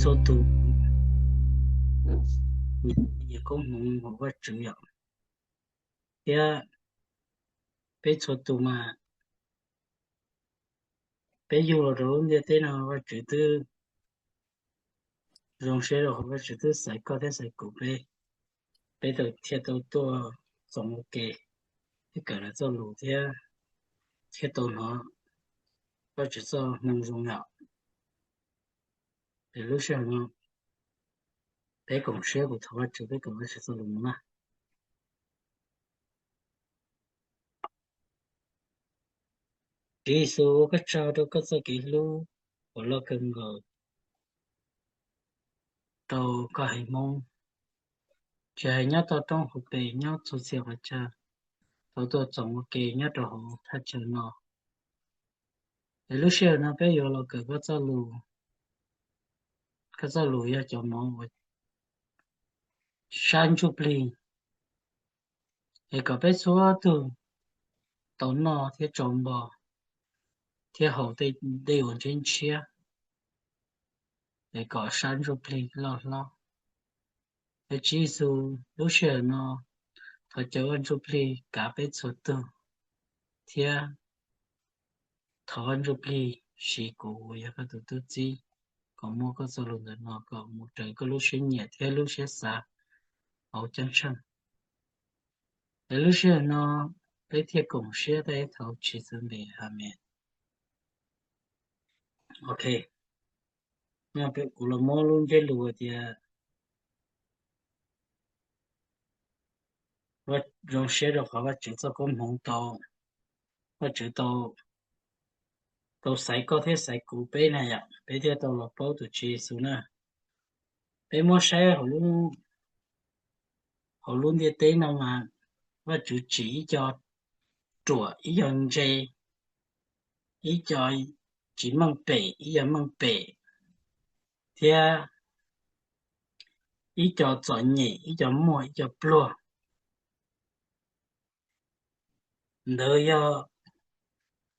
txhua tus nyiam koob hmoov hauv Vajtswv yom, thiab peb txhua tus mas peb yug los rau lub ntiaj teb no Vajtswv twb zoo siab rau qhov Vajtswv twb xaiv koj thiab xaiv kuv peb, peb tau thiaj tau tuaj txoos ua ke, thiab kawm lawv txoj lus thiab, thiaj tau hnov Vajtswv txoj moo zoo yom. Es lub sij hawm no peb koom siab kuv thov Vajtswv, peb koom Vajtswv txoj lus no na. Tswv Yexus, ua koj tsaug rau koj txoj kev hlub uas loj kawg nkaus rau koj haiv Hmoob, tsis hais nyob toj roob hauv pes, nyob txhua txhia qhov chaw, tau tuaj txoos ua ke nyob rau hauv thaj chaw no. Es lub sij hawm no peb yuav los kawm koj txoj lus. Koj txoj lus yog cov mov uas sab ntsuj plig, es kom peb txhua tug tau noj thiab tsau npo, thiab haus tej dej uas ntshiab ntshiab, es kom sab ntsuj plig loj hlob. Es Tswv Yexus, lub sij hawm no thov caw Vaj Ntsuj Plig kav peb txhua tug, thiab thov Vaj Ntsuj Plig siv kuv uas yog koj tus tub txib, kom muab koj txoj lus ntawm no kom mus raws koj lub siab nyiam thiab lub siab xav hauv ceeb tsheej. Es lub sij hawm no peb thiaj koom siab thov Tswv Yexus npe, Amees. Ok, kuv los muab lub ntsiab lus tias zoo siab rau qhov Vajtswv txoj koob hmoov tau, Vajtswv tau, tau xaiv koj thiab xaiv kuv peb na yom, peb thiaj tau los paub tus Tswv Yexus na. Peb muab saib hauv lub ntiaj teb no mas Vajtswv tsim ib co ruam, ib co ntse, ib co tsis meej pem, ib co meej pem, thiab ib co txom nyem, ib co muaj, ib co pluag. Ntawd yog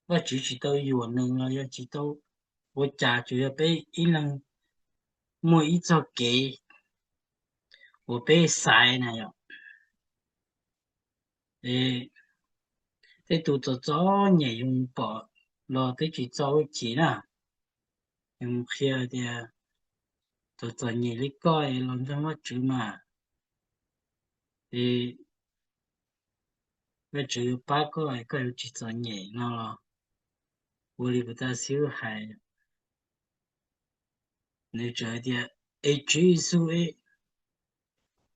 Vajtswv tsis tau yuam nws los yog tsis tau ua cas, tsuas yog peb ib leeg muaj ib txoj kev uas peb xaiv na yom. Tej tus txom txom nyem yus pom los twb tsis txo hwj chim na. Yus qhia tias txom txom nyem li koj es los ntseeg Vajtswv mas, es Vajtswv yuav pab koj es koj yuav tsis txom nyem no los ua li kuv tab xib hais. Nws txawm tias, es Tswv Yexus,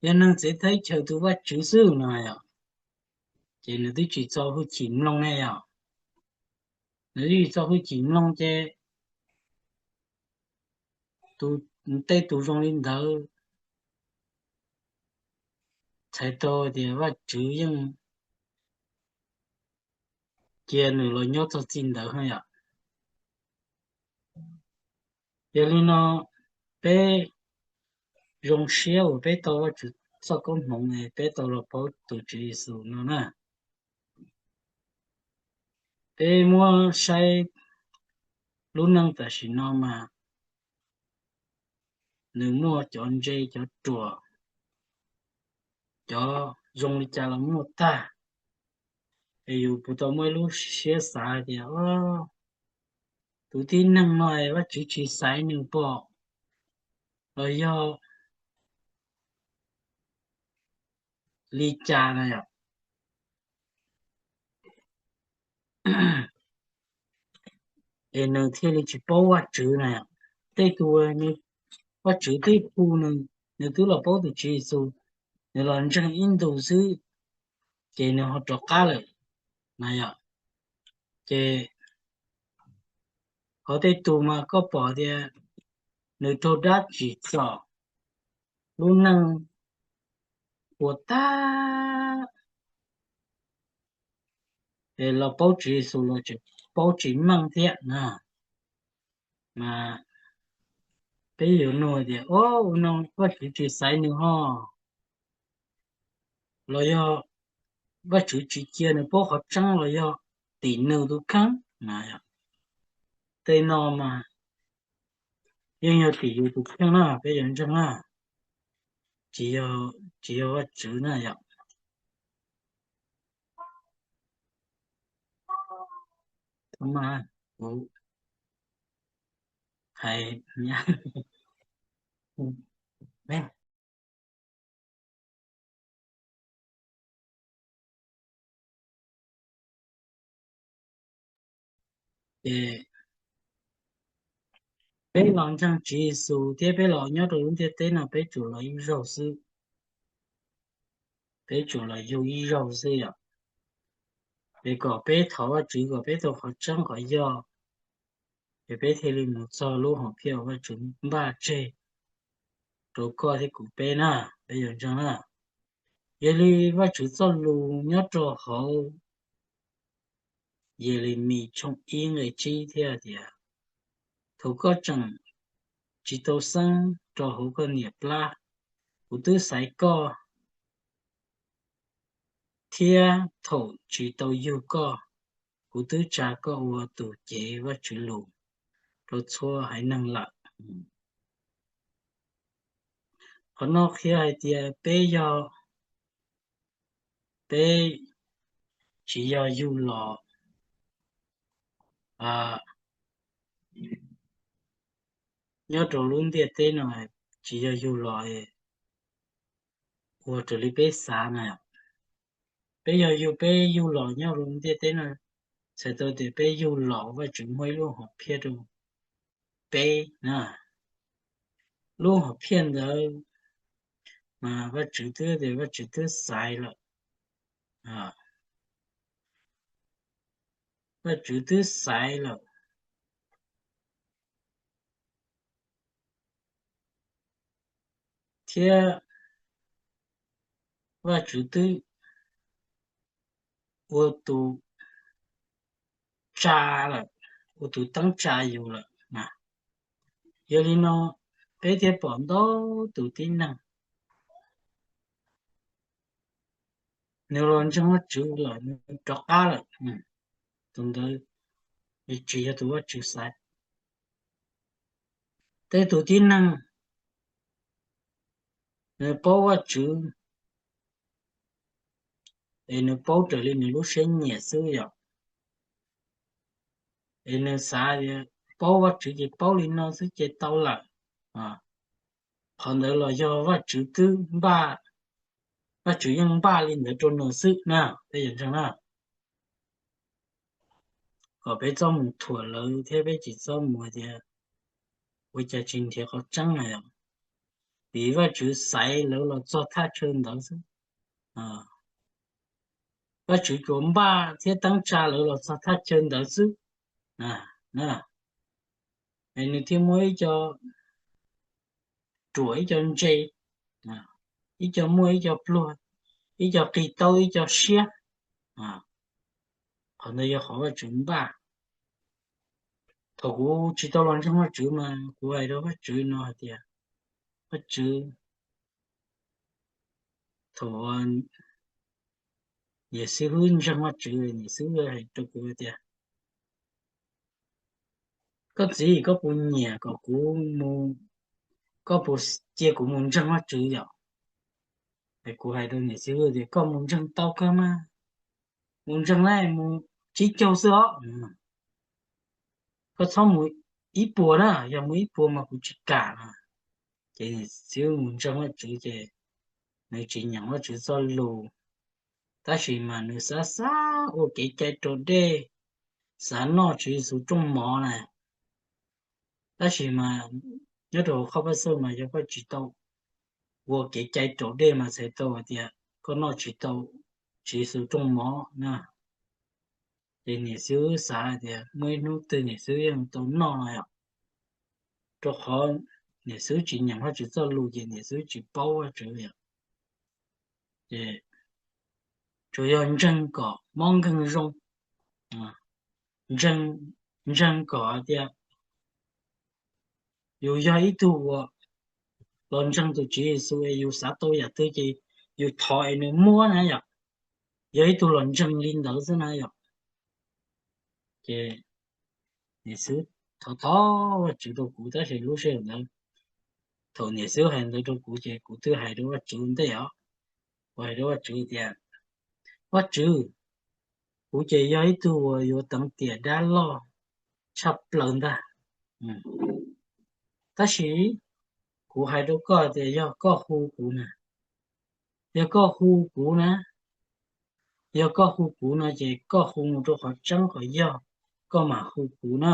yog neeg txawv teb chaws tus Vajtswv xwb no yom, ces nws twb tsis txo hwj chim mloog ne yom. Nws twb tsis txo hwj chim mloog ces tej tus zoo li ntawd txhais tau tias Vajtswv yeej cia nws los nyob txog txij ntawd yom. Yog li no, peb zoo siab uas peb tau Vajtswv txoj koob hmoov es peb tau los paub tus Tswv Yexus no na. Peb muab saib lub neej tam sim no mas nws muaj cov ntse cov ruam, cov zoo li cas los muaj tag. Es yus puas tau muaj ib lub siab xav tias, tus tib neeg no es Vajtswv tsis xaiv nws pom los yog li cas na yom? Es nws thiaj li tsis paub Vajtswv na yom. Tej tus Vajtswv twb hu nws, nws twb los paub tus Tswv Yexus, nws los ntseeg ib ntus xwb ces nws ho rov qab lawm na yom. Ces qhov tej tus mas koj pom tias nws raug dab tsim txom, lub neej puas tag, es los paub Tswv Yexus los tseem paub tsis meej thiab na. Mas peb yuav nug tias, o, ua no Vajtswv tsis xaiv nws ho, los yog Vajtswv tsis cia nws paub qhov tseeb los yog tim nws tus kheej na. Tej no mas yeej yog tim yus tus kheej na, peb yuav ntseeg na, tsis yog, tsis yog Vajtswv na yom. Kuv hais ces peb los ntseeg Tswv Yexus thiab peb los nyob rau lub ntiaj teb no peb tsuas los ib zaug xwb. Peb tsuas los yug ib zaug xwb yom. Ces kom peb thov Vajtswv kom peb tau qhov tseeb qhov yog, ces peb thiaj li mus txog lub hom phiaj uas Vajtswv npaj tseg rau koj thiab kuv peb na, peb yuav ntseeg na. Yog li Vajtswv txoj lus nyob rau hauv Yelemis tshooj ib nqe tsib thiaj tias, thaum koj tseem tsis tau xeeb rau hauv koj niam plab, kuv twb xaiv koj, thiab thaum tsis tau yug koj, kuv twb tsa koj ua tus cev Vajtswv lus rau txhua haiv neeg lawm. Qhov no qhia hais tias peb yog, peb tsis yog yug los nyob rau lub ntiaj teb no, tsis yog yug los ua raws li peb xav na. Peb yog yug, peb yug los nyob rau lub ntiaj teb no, txhais tau tias peb yug los Vajtswv muaj ib lub hom phiaj rau peb na. Lub hom phiaj ntawd mas Vajtswv twb tias Vajtswv twb xaiv lawm. Vajtswv twb xaiv lawm, thiab Vajtswv twb ua tus tsa lawm, ua tus teeb tsa yus lawm. Yog li no peb thiaj pom ntau tus tib neeg nws los ntseeg Vajtswv lawm nws rov qab lawm, tus ntawd tsis yog tus Vajtswv xaiv. Tej tus tib neeg nws paub Vajtswv es nws paub raws li nws lub siab nyiam xwb yom, es nws xav tias paub Vajtswv ces paub li no xwb ces tau lawm. Qhov ntawd los yog Vajtswv twb npaj, Vajtswv yeej npaj li ntawd rau nws xwb na, peb yuav ntseeg na. Kom peb txhob mus thuam lawv thiab peb tsis txhob mus tias ua cas tsis nrhiav qhov tseeb na yom. Vim Vajtswv xaiv lawv los txog thaj chaw ntawd xwb. Vajtswv tsuas npaj thiab teeb tsa lawv los txog thaj chaw ntawd xwb. Nws thiaj muaj ib co ruam ib co ntse, ib co muaj ib co pluag, ib co qis taub ib co siab. Qhov ntawd yog qhov Vajtswv npaj. Thaum kuv tsis tau los ntseeg Vajtswv mas kuv hais rau Vajtswv no hais tias, Vajtswv, thaum niam xib hwb ntseeg Vajtswv, niam xib hwb hais rau kuv tias, koj txiv, koj puas nyiam kom kuv mus, koj puas cia kuv mus ntseeg Vajtswv yom? Es kuv hais rau niam xib hwb tias, koj mus ntseeg tau kawg mas, mus ntseeg na, mus tsib caug xwb os. Koj txhob mus ib puas na, yog mus ib puas mas kuv tsis kam no. Ces niam xib hwb mus ntseeg Vajtswv ces nws tsis nyeem Vajtswv txoj lus, tab sis mas nws xav xav ua kev cai raus dej, xav noj Tswv Yexus rooj mov na. Tab sis mas nyob rau hauv qhov paj xauj mas yog koj tsis tau ua kev cai raus dej mas txhais tau hais tias koj noj tsis tau Tswv Yexus rooj mov na. Ces niam xib hwb xav hais tias muaj ib hnub twg niam xib hwb yeej tau noj no yom, rau qhov niam xib hwb tsis nyeem Vajtswv txoj lus ces niam xib hwb tsis paub Vajtswv yom. Ces tsuas yog ntseeg kom mob nkeeg zoo, ntseeg, ntseeg kom hais tias yus yog ib tug uas los ntseeg tus Tswv Yexus es yus xav tau yam twg ces yus thov es nws muab na yom. Yog ib tug los ntseeg li ntawd xwb na yom. Ces niam xib hwb thov thov Vajtswv rau kuv, tab sis lub sij hawm ntawd thaum niam xib hwb hais ntawd rau kuv ces kuv twb hais rau Vajtswv ua ntej os. Kuv hais rau Vajtswv tias, Vajtswv, kuv ces yog ib tug uas yuav teev tiam dab loj tshaj plaws ntag. Tab sis kuv hais rau koj tias yog koj hu kuv na, yog koj hu kuv na, yog koj hu kuv no ces koj hu mus rau qhov tseeb qhov yog, koj mam hu kuv na.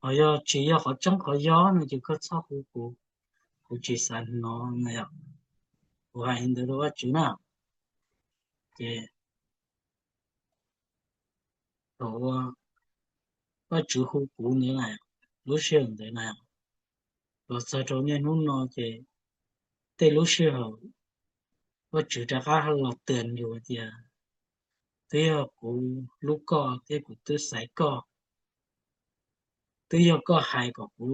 Ho yog tsis yog qhov tseeb qhov yog no ces koj txhob hu kuv, kuv tsis xav hnov no yom. Kuv hais li ntawd rau Vajtswv na. Ces thaum Vajtswv hu kuv ntawd na, lub sij hawm ntawd na, los txog rau niaj hnub no ces tej lub sij hawm Vajtswv rov qab los tias yus tias, twb yog kuv hlub koj thiab kuv twb xaiv koj, twb yog koj hais kom kuv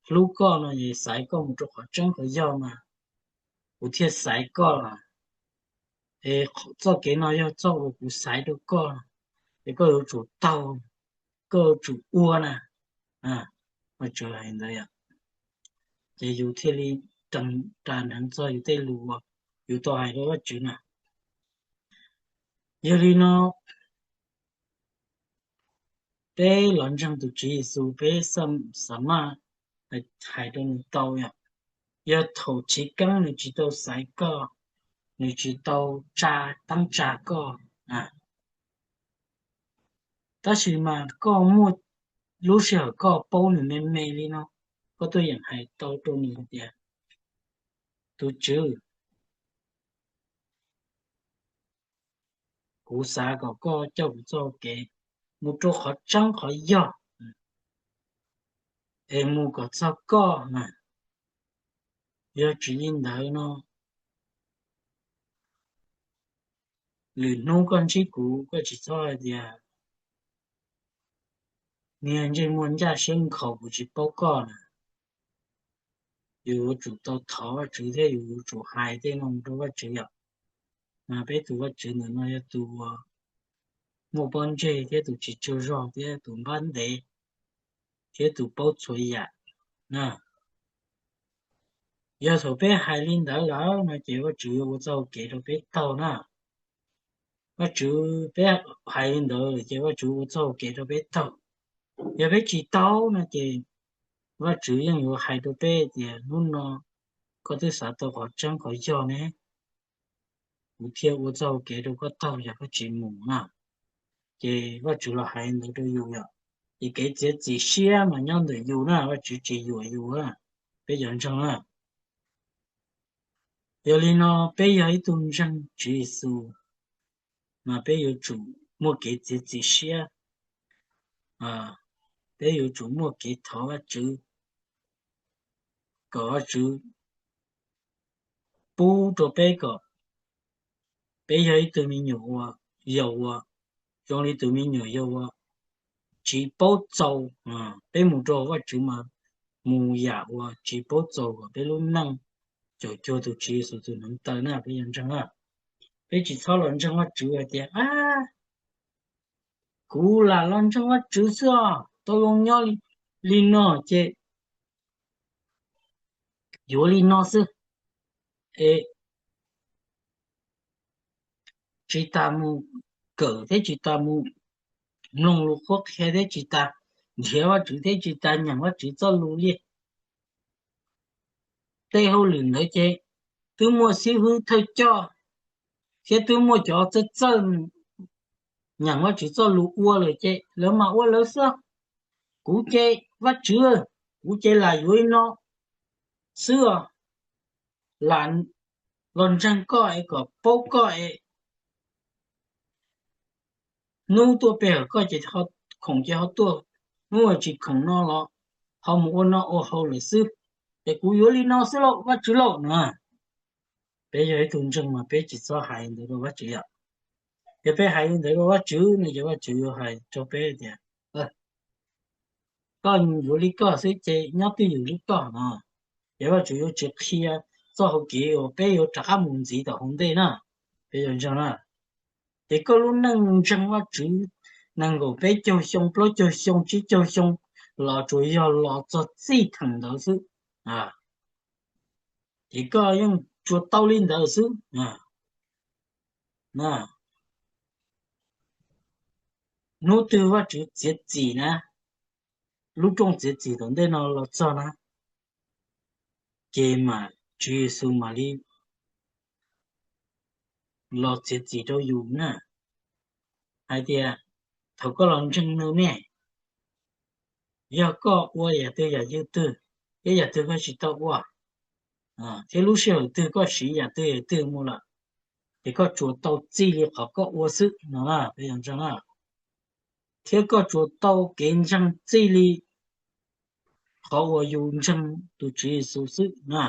hlub koj no es xaiv koj mus rau qhov tseeb qhov yog mas kuv thiaj xaiv koj lawm. Es txoj kev no yog txoj uas kuv xaiv rau koj, es koj yuav tsum taug, koj yuav tsum ua na. Vajtswv hais ntawd, ces yus thiaj li ras nreev txog yus tej lus uas yus tau hais rau Vajtswv na. Yog li no peb los ntseeg tus Tswv Yexus peb xam maj hais rau nws tau yom. Yog thaum chiv keeb nws tsis tau xaiv koj, nws tsis tau tsa teeb tsa koj, tab sis mas koj muaj lub sij hawm koj paub nws me me li no, koj tuaj yeem hais tau rau nws hais tias, tus Tswv, kuv xav kom koj coj kuv txoj kev mus rau qhov tseeb qhov yog, es mus kom txog koj na. Yog tsis li ntawd no, lwm hnub koj ntsib kuv koj tsis txhob hais tias niag ntsej muag ncaj siab nkhaus kuv tsis paub koj na. Yus yuav tsum tau thov Vajtswv thiab yus yuav tsum hais tej no rau Vajtswv yom. Mas peb tus Vajtswv ntawm no yog tus uas muaj pob ntseg thiab tus tsis tsaug zog thiab tus npab ntev thiab tus paub txhua yam na. Yog thaum peb hais li ntawd lawm no ces Vajtswv yuav ua txoj hau kev rau peb taug na. Vajtswv, peb hais li ntawd ces Vajtswv ua txoj hau kev rau peb taug. Yog peb tsis taug no ces Vajtswv yeej yuav hais rau peb tias, hnub no koj twb xav tau qhov tseeb qhov yog ne, kuv thiaj ua txoj hau kev rau koj taug, yog koj tsis mus na. Ces Vajtswv los hais ntawd rau yus yom. Ces kev txiav txim siab mas nyob ntawm yus na, Vajtswv tsis yuam yus, peb cov ntseeg na. Yog li no peb yog ib tug ntseeg Tswv Yexus mas peb yuav tsum muaj kev txiav txim siab, peb yuav tsum muaj kev thov Vajtswv kom Vajtswv pub rau peb kom peb yog ib tug me nyuam uas, yog uas zoo li tus me nyuam yog uas tsis paub txaus. Peb mus rau Vajtswv mas mus yam uas tsis paub txaus kom peb lub neej caum cuag tus Tswv Yexus tus hneev taw na, peb yog ntseeg na. Peb tsis txhob los ntseeg Vajtswv hais tias, a, kuv lam los ntseeg Vajtswv xwb os, tau zoo nyob li no ces yuav li no xwb, es tsis tas mus kawm thiab tsis tas mus mloog lus qhuab qhia thiab tsis tas nrhiav Vajtswv thiab tsis tas nyeem Vajtswv txoj lus li. Tej hauj lwm ntawd ces twb muaj xib hwb thawj coj thiab twb muaj cov txawj txawj nyeem Vajtswv txoj lus ua lawm ces lawv mam ua lawv xwb. Kuv ces Vajtswv, kuv ces lam yuav li no xwb os, lam los ntseeg koj es kom paub koj es hnub tuaj pe hawm koj ces khoom ces ho tuaj, hnub tsis khoom no los ho mus ua noj ua haus lawm xwb. Es kuv yuav li no xwb lauj Vajtswv lauj na. Peb yog ib tug ntseeg mas peb tsis txhob hais ntawd rau Vajtswv yom. Yog peb hais li ntawd rau Vajtswv no ces Vajtswv yuav hais rau peb tias, koj yuav li koj xwb ces nyob twj ywm li koj no. Ces Vajtswv yuav tsis qhia txoj hau kev uas peb yuav rov qab mus ntxiv tom hauv ntej na. Peb yuav ntseeg na. Ces koj lub neej ntseeg Vajtswv nees nkaum peb caug xyoo, plaub caug xyoo, tsib caug xyoo, los tsuas yog los txog txij theem ntawd xwb, ces koj yeej tsuas tau li ntawd xwb. Hnub twg Vajtswv txiav txim na, lub rooj txiav txim tom ntej no los txog na, ces mas Tswv Yexus mam li los txiav txim rau yus na, hais tias thaum koj los ntseeg nws ne, yog koj ua yam twg yam twg, thiab yam twg koj tsis tau ua, thiab lub sij hawm twg koj siv yam twg yam twg mus lawm, ces koj tsuas tau txij li qhov koj ua xwb no, thiab koj tsuas tau kev ntseeg txij li qhov uas yus ntseeg tus Tswv Yexus xwb na.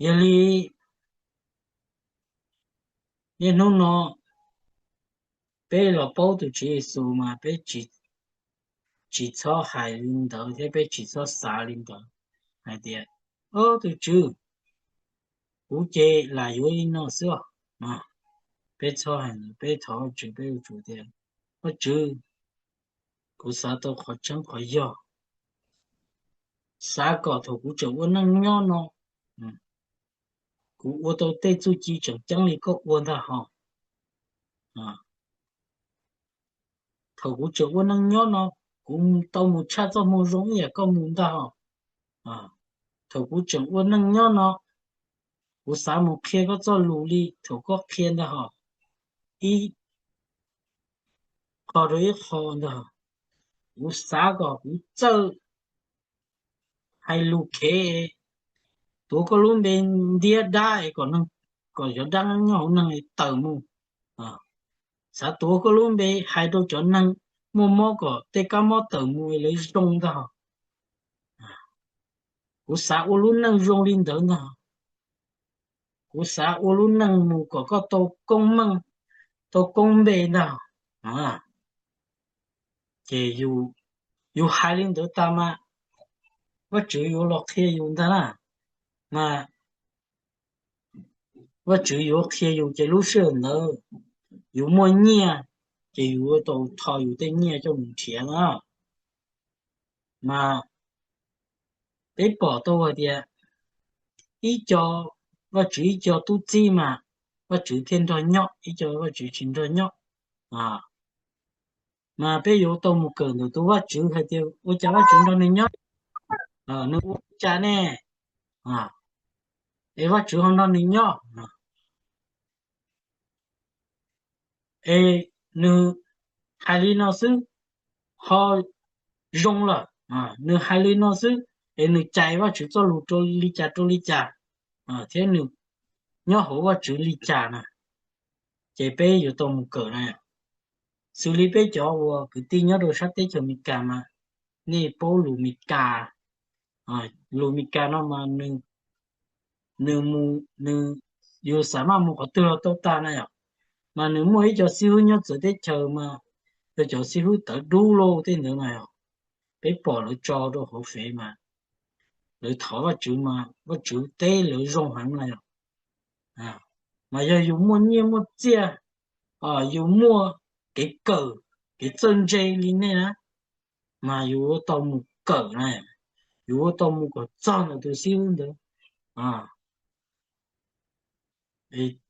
Yog li niaj hnub no peb los paub tus Tswv Yexus mas peb tsis txhob hais li ntawd thiab peb tsis txhob xav li ntawd hais tias, o, tus Tswv, kuv ces lam yuav li no xwb os. Peb txhob hais ntawd, peb thov Vajtswv, peb ua Tswv tias, Vajtswv, kuv xav tau qhov tseeb qhov yog, xav kom thaum kuv tseem ua neej nyob no, kuv ua tau tej txuj ci tseem ceeb li koj ua ntag hos. Thaum kuv tseem ua neej nyob no, kuv tau mus tshaj txoj hmoo zoo ib yam koj mus ntag hos. Thaum kuv tseem ua neej nyob no, kuv xav mus qhia koj txoj lus li thaum koj qhia ntag hos. Ib qho rau ib qho ntag hos. Kuv xav kom kuv txawj hais lus khev, tuav koj lub npe ntiab dab es kom neeg, kom cov dab nyob hauv neeg tawm mus. Xav tuav koj lub npe hais rau cov neeg muaj mob kom tej kab mob tawm mus es lawv zoo ntag. Kuv xav ua lub neej zoo li ntawd ntag. Kuv xav ua lub neej mus kom koj tau koob meej, tau koob npe ntag. Ces yus hais li ntawd tas mas Vajtswv yuav los qhia yus ntag na. Mas Vajtswv yuav qhia yus ces lub sij hawm ntawd yus muaj nyiaj, ces yus yuav tau tho yus tej nyiaj coj mus nrhiav na. Mas peb pom tau hais tias ib co, Vajtswv ib co tub txib mas Vajtswv thiaj nrog nyob, ib co Vajtswv tsis nrog nyob. Mas peb yuav tau mus kawm ntawm tus Vajtswv hais tias ua cas Vajtswv nrog nws nyob, nws ua li cas ne, es Vajtswv ho nrog nws nyob. Es nws hais li no xwb ho zoo lawm, nws hais li no xwb es nws cais Vajtswv txoj lus rau li cas rau li cas, thiab nws nyob hauv Vajtswv li cas na, ces peb yuav tau mus kawm na. Xws li peb cov uas kwv tij nyob rau sab teb chaws Amelikas mas nej paub lus Amelikas, lus Amelikas no mas nws, nws, yus xav maj mus qhov twg los tau tag na yom. Mas nws muaj ib co xib hwb nyob txawv teb chaws mas yog cov xib hwb tawv dub lauj tej ntawd na yom. Peb pom lawv tso rau hauv fev mas lawv thov Vajtswv mas Vajtswv teb lawv zoo heev na yom. Mas yog yus muaj nyiaj muaj txiaj, yus muaj kev kawm, kev txawj ntse li nej na, mas yus yuav tau mus kawm na, yus yuav tau mus kom txog ntawm tus xib hwb ntawd,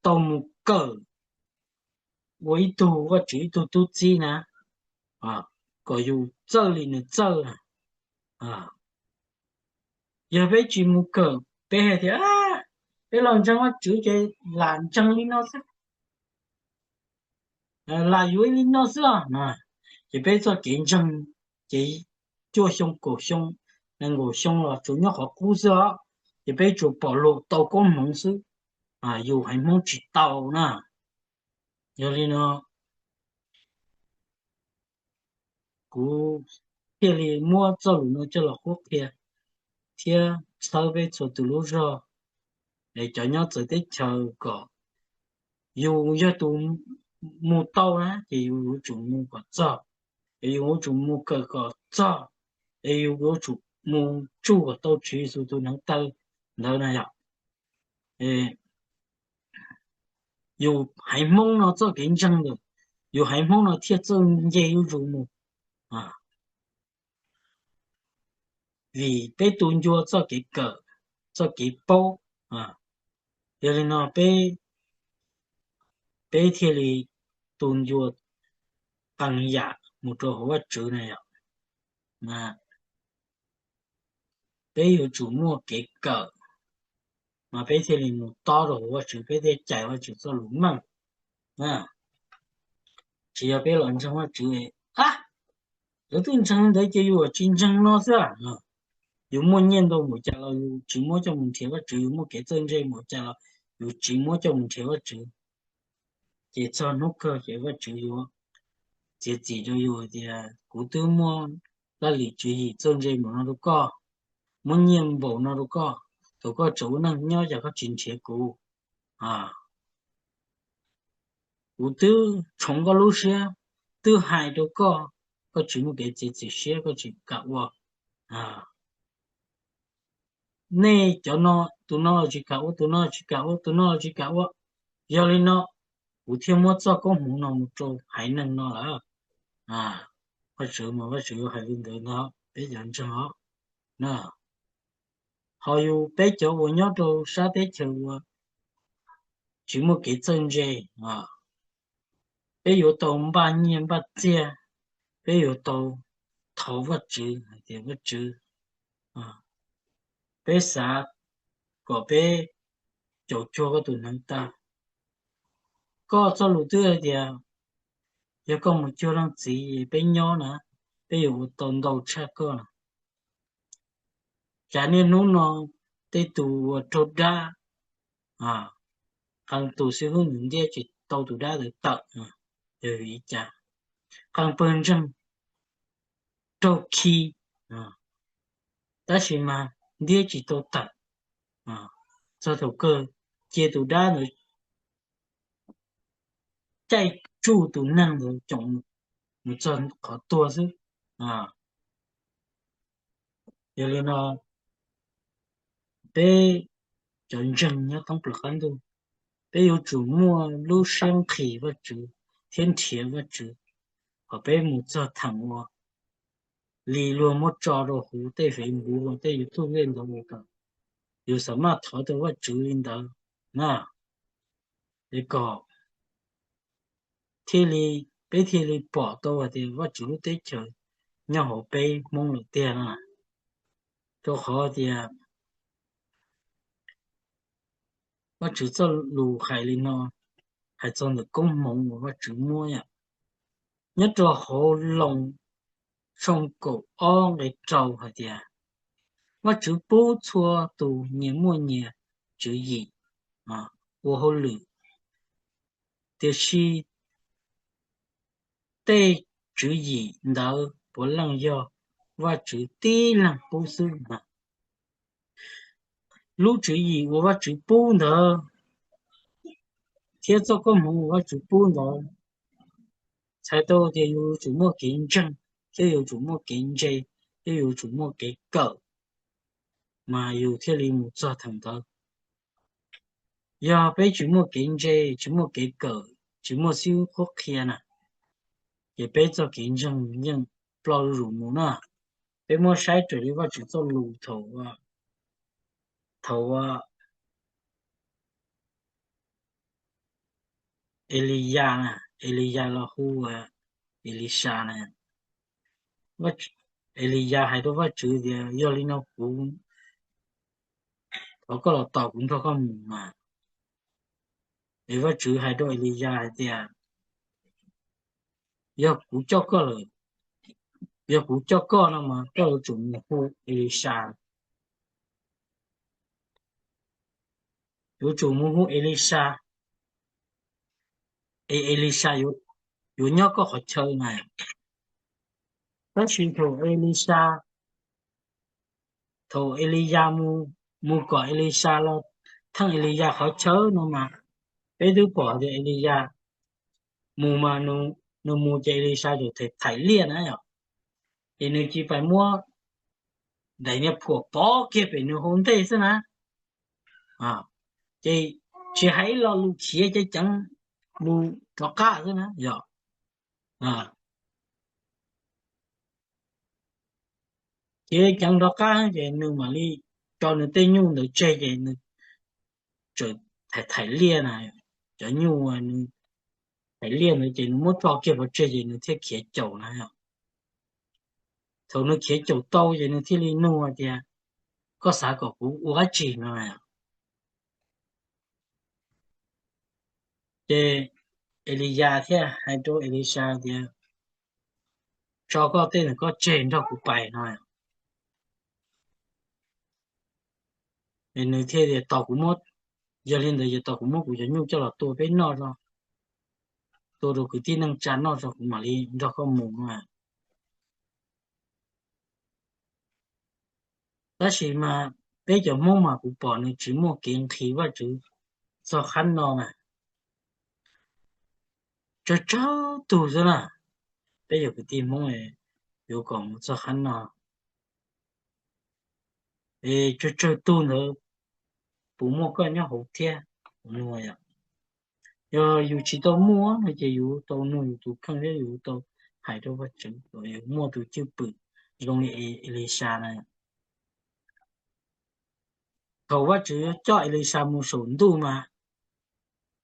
tau mus kawm ua ib tug Vajtswv ib tug tub txib na, kom yus txawj li nws txawj na. Yog peb tsis mus kawm, peb hais tias peb los ntseeg Vajtswv ces lam ntseeg li no xwb, lam yuav li no xwb os. Ces peb txoj kev ntseeg ces cuaj xyoo kaum xyoo, nees nkaum xyoo los tsuas nyob qhov qub xwb os. Ces peb tsuas pom luag tau koob hmoov xwb, yus haiv Hmoob tsis tau na. Yog li no kuv thiaj li muab txoj lus no coj los qhuab qhia thiab txhawb peb txhua tus lub zog, es cov nyob txawv teb chaws kom yus yog tus mus tau na ces yus yuav tsum mus kom txog, es yus yuav tsum mus kawm kom txog, es yus yuav tsum mus tsuj kom tau Tswv Yexus tus hneev taw ntawd na yom. Yus haiv Hmoob no txoj kev ntseeg ntawd, yus haiv Hmoob no thiaj txawj nce zuj zus mus. vim peb tu ncua txoj kev kawm, txoj kev paub. Yog li no peb, peb thiaj li tu ncua qee yam mus rau hauv Vajtswv na yom. Peb yuav tsum muaj kev kawm, mas peb thiaj li mus tob rau hauv Vajtswv, peb thiaj cais Vajtswv txoj lus meej. Tsis yog peb los ntseeg Vajtswv, a, lawv twb ntseeg ntawd ces yus tsis ntseeg no xwb. Yus muaj nyiaj ntau npaum cas los yus tsis muab coj mus nrhiav Vajtswv, yus muaj kev txawj ntse npaum cas los yus tsis muab coj mus nrhiav Vajtswv, ces txog hnub kawg ces Vajtswv yuav txiav txim rau yus tias kuv twb muab laj lim tswv yim txawj ntse npaum no rau koj, muab nyiaj npaum no rau koj, thaum koj tseem ua neej nyob cas koj tsis nrhiav kuv? Kuv twb tshoov koj lub siab, twb hais rau koj, koj tsis muaj kev txiav txim siab, koj tsis kam ua. Nej cov no, tus no los tsis kam ua, tus no los tsis kam ua, tus no los tsis kam ua. Yog li no kuv thiaj muab txoj koob hmoov no mus rau haiv neeg no lawm. Vajtswv mas Vajtswv yuav hais li ntawd ntag peb cov ntseeg os. Ho yus peb cov uas nyob rau sab teb chaws uas tsis muaj kev txawj ntse, peb yuav tau npaj nyiaj npaj txiaj, peb yuav tau thov Vajtswv hais tias Vajtswv, peb xav kom peb caum cuag koj tus hneev taw. Koj txoj lus twb hais tias yog koj mus cuag leej txiv peb nyob na, peb yuav ua tau ntau tshaj koj na. Cas niaj hnub no tej tus uas raug dab, qee tus xib hwb ntiab tsis tau tus dab ntawd tawm, yog vim li cas? Qee pawg ntseeg raug khi, tab sis mas ntiab tsis tau tawm. Txog thaum kawg cia tus dab ntawd caij tsuj tus neeg ntawd coom mus txog qhov tuag xwb. Yog li no peb cov ntseeg nyob thoob plaws qab ntuj, peb yuav tsum muaj lub siab nqhis Vajtswv thiab nrhiav Vajtswv kom peb mus txog theem uas li luag muab tso rau hauv tej Facebook, tej YouTube tej ntawd ua kom yus xav maj thov tau Vajtswv li ntawd na. Es kom thiaj li, peb thiaj li pom tau hais tias Vajtswv lub teb chaws nyob hauv peb Hmoob lawm tiag na. Rau qhov tias Vajtswv txoj lus hais li no, hais txog ntawm koob hmoov uas Vajtswv muab yom. Nyob rau hauv Loos tshooj kaum ob nqe rau hais tias, Vajtswv pub txhua tus nyias muaj nyias tswv yim ua hauj lwm, tiam sis tej tswv yim ntawd puav leej yog Vajtswv tib leeg pub xwb na. Lub tswv yim uas Vajtswv pub ntawd thiab txoj koob hmoov uas Vajtswv pub ntawd txhais tau tias yus yuav tsum muaj kev ntseeg, thiab yuav tsum muaj kev ntse, thiab yuav tsum muaj kev kawm, mas yus thiaj li mus txog theem ntawd. Yog peb tsis muaj kev ntse, tsis muaj kev kawm, tsis muaj xib hwb qhuab qhia na, ces peb txoj kev ntseeg yeej ploj zuj zus mus na. Peb muab saib raws li Vajtswv txoj lus thaum, thaum Eliyas, Eliyas los hu Elisas na. Eliyas hais rau Vajtswv tias, Yog li no kuv thov koj los tos kuv nrog koj mus mas. Es Vajtswv hais rau Eliyas hais tias, Yog kuv coj koj lawm, yog kuv coj koj no mas koj yuav tsum mus hu Elisas. Yuav tsum mus hu Elisas, es Elisas yuav nyob koj qhov chaw na. Tab sis thaum Elisas, thaum Eliyas mus, mus kom Elisas los theej Eliyas qhov chaw no mas, peb twb pom tias Eliyas mus mas, nws mus ces Elisas tsuas thaim liaj na yom, ces nws cia li pais muab daim niag phuam pov kiag pem nws hauv ntej xwb na. Ces tsis hais ib lo lus khiav ceev ceev mus rov qab xwb na yom. Khiav ceev rov qab ces nws mam li tso nws tej nyuj ntawd tseg ces nws txawm thaiv thaiv liaj na, cov nyuj nws thaiv liaj ntawd ces nws muab tso kiag pov tseg ces nws thiaj khiav caum na. Thaum nws khiav caum tau ces nws thiaj li nug tias, Koj xav kom kuv ua dab tsi no? Ces Eliyas thiaj hais rau Elisas tias, Tso koj tej ntawm koj tseg nrog kuv pais no. Nws thiaj tias, Tos kuv muab, yog li ntawd ces tos kuv muab kuv cov nyuj coj los tua peb noj tso, tua rau kwv tij neej tsa noj tso kuv mam li nrog koj mus no. Tab sis mas peb cov Hmoob mas kuv pom nws tsis muaj kev nqhis Vajtswv txog qhab no mas tsawg tsawg tug xwb na. Peb cov kwv tij Hmoob yuav kom mus txog qhab no es tsawg tsawg tug ntawd puas muaj koj nyob hauv thiab? Yog yus tsis tau muaj no ces yus tau nug yus tus kheej thiab yus tau hais rau Vajtswv kom yus muaj tus cwj pwm zoo li Elisas na. Thaum Vajtswv coj Elisas mus saum ntuj mas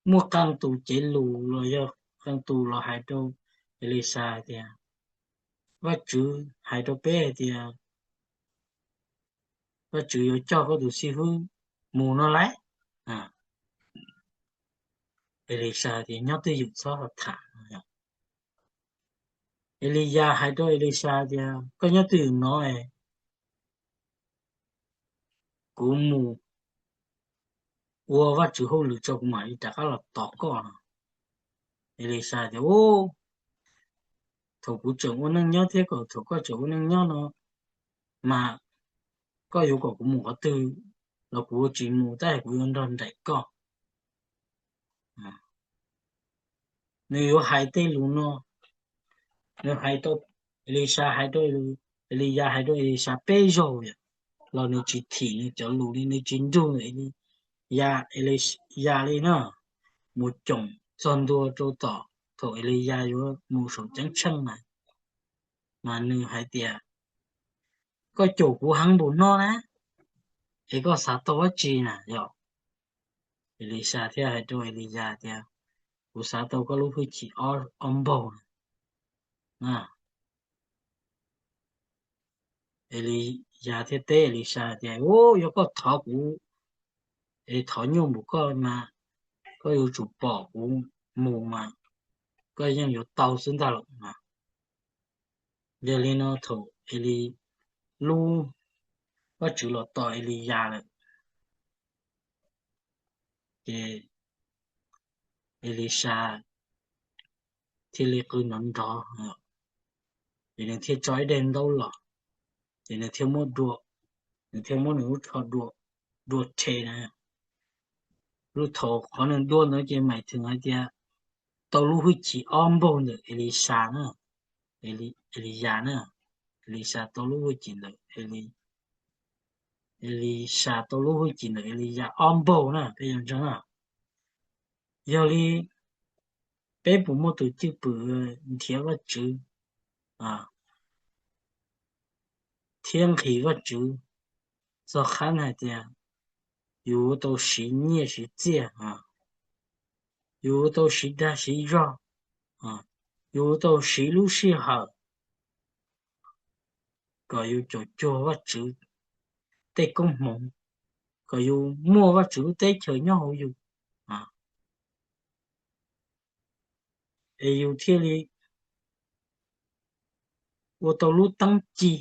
muaj qee tus cev lus los yog qee tus los hais rau Elisas tias, Vajtswv hais rau peb hais tias Vajtswv yuav coj koj tus xib hwb mus no lauj. Elisas tias, Nyob twj ywm, txhob tham. Eliyas hais rau Elisas tias, Koj nyob twj ywm no, kuv mus ua Vajtswv hauj lwm tso kuv mam li rov qab los tos koj no. Elisas tias, Thaum kuv tseem ua neej nyob thiab kom thaum koj tseem ua neej nyob no mas koj yuav kom kuv mus qhov twg los kuv yuav tsis mus, tab sis kuv yuav nrog nraim koj. Nws yuav hais tej lus no, nws hais rau, Elisas hais rau, Eliyas hais rau Elisas peb zaug los nws tsis thim nws cov lus li, nws tsis nrug Eliyas li na. Mus coom txog ntua rau tom thaum Eliyas yuav mus saum ceeb tsheej na, mas nws hais tias, Koj caum kuv heev npaum no na, es koj xav tau dab tsi na? Yog Elisas thiaj hais rau Eliyas tias, Kuv xav tau koj lub hwj chim ob npaug na. Eliyas thiaj teb Elisas tias, Yog koj thov kuv es thov nyuaj npaum koj mas koj yuav tsum pom kuv mus mas koj yeej yuav tau xwb ntag los mas. Yog li no thaum Eli, lub, Vajtswv los tos Eliyas lawm, ces Elisas thiaj li qw nrov nrov, ces nws thiaj tso ib daim ntaub los, ces nws thiaj muab dua, nws thiaj muab nws lub tsho dua, dua rhe na. Lub thaum qhov nws dua ntawd ces mais theem hais tias tau lub hwj chim ob npaug ntawm Elisas na, Eliyas na. Elisas tau lub hwj chim ntawm Elisas tau lub hwj chim ntawm Eliyas ob npaug na, peb yuav ntseeg na. Yog li peb puas muaj tus cwj pwm nrhiav Vajtswv thiab nqhis Vajtswv txog qhab hais tias yus yuav tau siv nyiaj siv txiaj, yus yuav tau siv dag siv zog, yus yuav tau siv lub sij hawm kom yus caum cuag Vajtswv tej koob hmoov, kom yus muaj Vajtswv lub teb chaws nyob hauv yus, es yus thiaj li ua tau lub teeb ci.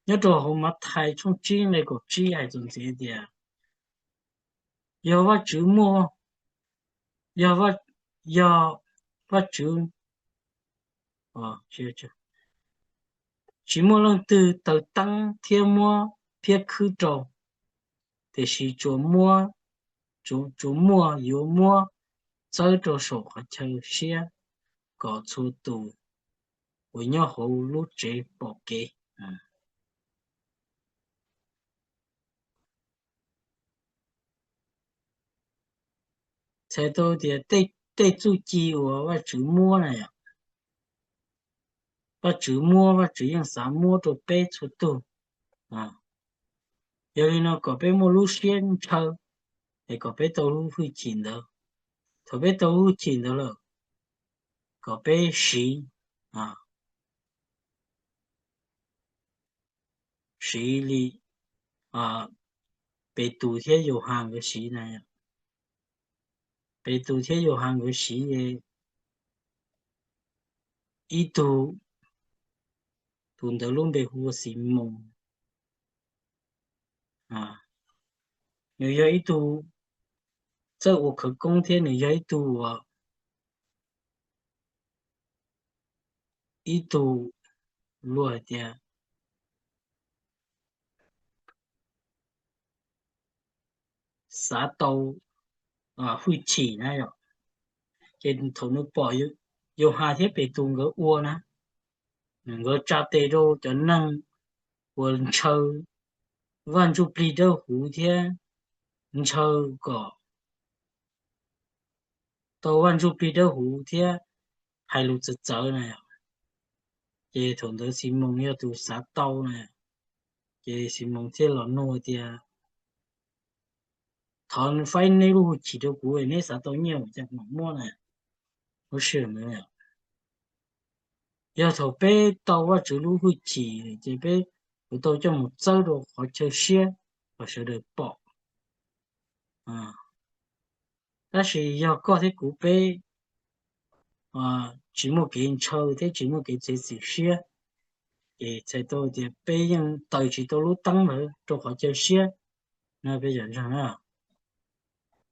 Nyob rau hauv Mathais tshooj tsib nqe kaum tsib hais txuas ntxiv tias, yog Vajtswv muaj, yog, yog Vajtswv, tsis muaj leej twg taws teeb thiab muab phiab khwb rau, tiam sis tsuas muaj, tsuas muaj yuav muab txawb rau saum qhov chaw siab kom txhua tus uas nyob hauv lub tsev pom kev. Txhais tau tias tej txuj ci uas Vajtswv muab na yom, Vajtswv muab, Vajtswv yeej xav muab rau peb txhua tug. Yog li no kom peb muaj lub siab ntshaw, es kom peb tau lub hwj chim ntawd. Thaum peb tau lub hwj chim ntawd lawm, kom peb siv, siv li Petus thiab Yauhas nkawd siv na. Petus thiab Yauhas nkawd siv, ib tug, tus ntawd lub npe hu ua Ximoos. Nws yog ib tug txawj ua khawv koob thiab nws yog ib tug uas, ib tug luag hais tias xav tau hwj chim na yom. Ces thaum nws pom Yauhas thiab Petus nkawd ua na, nkawd tsa tes rau cov neeg uas ntshaw Vaj Ntsujplig Dawb Huv thiab ntshaw kom tau Vaj Ntsujplig Dawb Huv thiab hais lus txawv txawv na. Ces thaum ntawd Ximoos yog tus xav tau na, ces Ximoos thiaj los nug tias, thov faib neb lub hwj chim rau kuv, neb xav tau nyiaj mus cas mam muab na. Lub sij hawm ntawd, yog thaum peb tau Vajtswv lub hwj chim ces peb yuav tau coj mus txawb rau qhov chaw siab kom sawv daws pom. Tab sis yog koj thiab kuv peb tsis muaj kev ntshaw thiab tsis muaj kev txiav txim siab, ces txhais tau tias peb yeej taws tsis tau lub teeb ntawd rau qhov chaw siab no peb cov ntseeg na.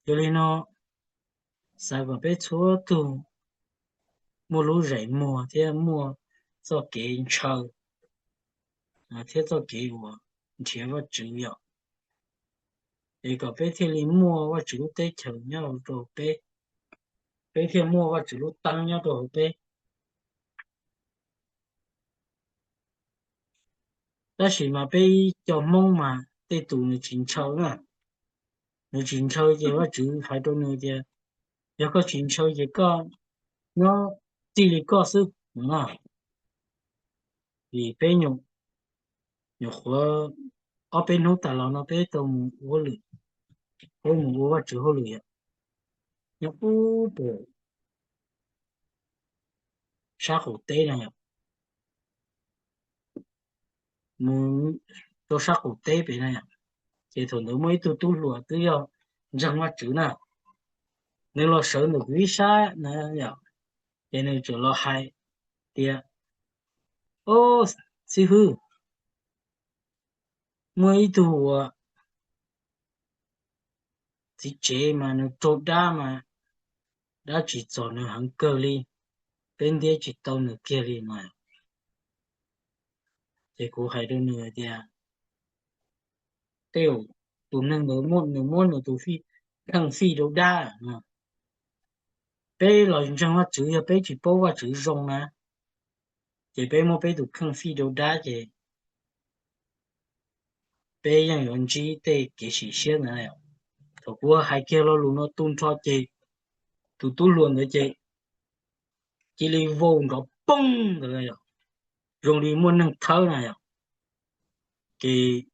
Yog li no, xav kom peb txhua tug muaj lub zeem muag thiab muaj txoj kev ntshaw thiab txoj kev uas nrhiav Vajtswv yom, es kom peb thiaj li muaj Vajtswv lub teb chaws nyob rau peb, peb thiaj muaj Vajtswv lub teeb nyob rau hauv peb. Tab sis mas peb ib co Hmoob mas tej tus nws tsis ntshaw na, nws tsis ntshaw ces Vajtswv hais rau nws tias, yog koj tsis ntshaw ces koj nyob txij li koj xwb no na. Vim peb nyuam qhuav ob peb hnub tas los no peb tau mus ua hauj lwm, peb mus ua Vajtswv hauj lwm yom, nyob ub pem sab qaum teb na yom, mus rau sab qaum teb pem na yom. Ces thaum ntawd muaj ib tug tub hluas twb yog ntseeg Vajtswv na, nws los sawv ntawm kuv ib sab na yom, ces nws txawm los hais tias, o, xib hwb, muaj ib tug uas txiv tsev mas nws raug dab mas dab tsis txog nws heev kawg li, peb ntiab tsis tau nws kiag li no. Ces kuv hais rau nws tias, tej zaum tus neeg ntawd nws muab nws tus kheej fij rau dab. Peb los ntseeg Vajtswv, yog peb tsis paub Vajtswv zoo na, ces peb muab peb tus kheej fij rau dab ces peb yeej yuav ntsib tej kev sim siab ntawd. Thaum kuv hais kiag lo lus no tu nrho ces tus tub hluas ntawd ces cia li vau nrov poob ntawd, zoo li muaj neeg thawb na yom. Ces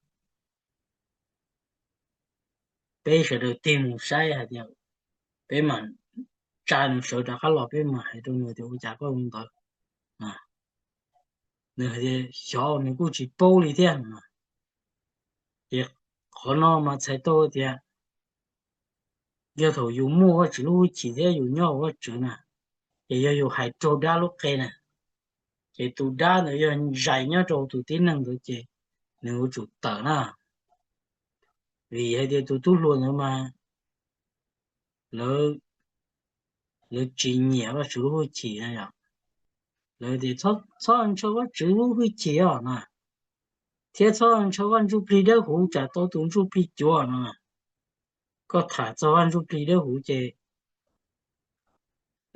peb sawv daws tig mus saib hais tias, peb mam tsa nws sawv rov qab los peb mam hais rau nws tias ua cas koj ua ntawd. Nws hais tias xyov nws kuj tsis paub li thiab. Ces qhov no mas txhais tau tias yog thaum yus muaj Vajtswv lub hwj chim thiab yus nyob hauv Vajtswv na, ces yog yus hais raug dab lub qe na, ces tus dab ntawd yog zais nyob rau tus tib neeg ntawd ces nws yuav tsum tawm na. Vim hais tias tus tub hluas ntawd mas lawv, lawv tsis nyiam Vajtswv lub hwj chim na yom. Lawv tias txhob ntshaw Vajtswv lub hwj chim os na, thiab txhob ntshaw Vaj Ntsujplig Dawb Huv tsam tau tus ntsuj plig cuav no. Koj tham txog Vaj Ntsujplig Dawb Huv ces